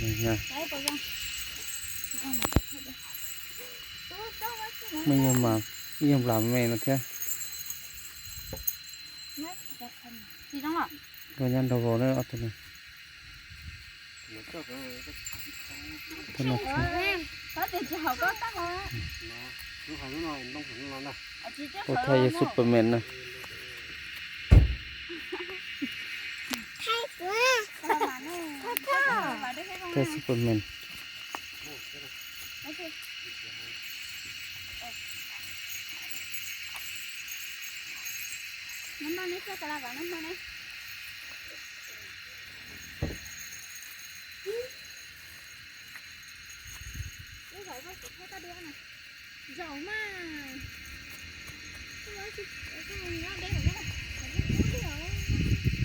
Muaj ib yam mas, ib yam nplas me no thiab. Koj nyob nrog vauv na ob tug no. Ua thaij yog Superman na. Thaij Superman.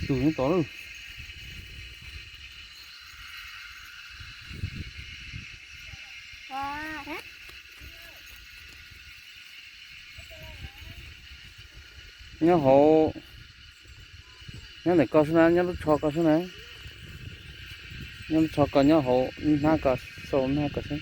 Tus nyob tod lawm. Nyob hauv, nyob ntawm ko xwb na, nyob lub tsho ko xwb na. Nyob lub tsho ko nyob hauv hnab ko, sau hnab ko xwb.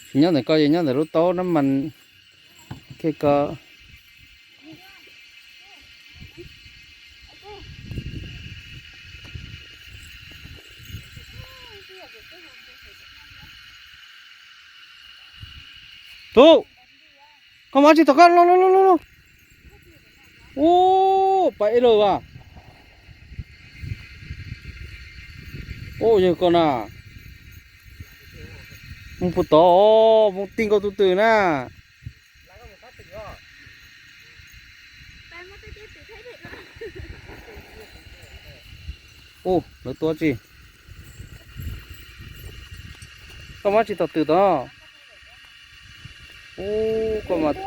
Tsis nyob ntawm ko, nyob ntawm lub taub nab mas. Kiag ko. Tub, koj muaj dab tsi tom koj, los los los los. Ub, pab eb lawm as. Ub, yawg ko na. Mus puas tod, mus ti nkaus tus twm na. Ub, lawv tua tsi. Koj muaj dab tsi tom twm tod? Ub, koj mas.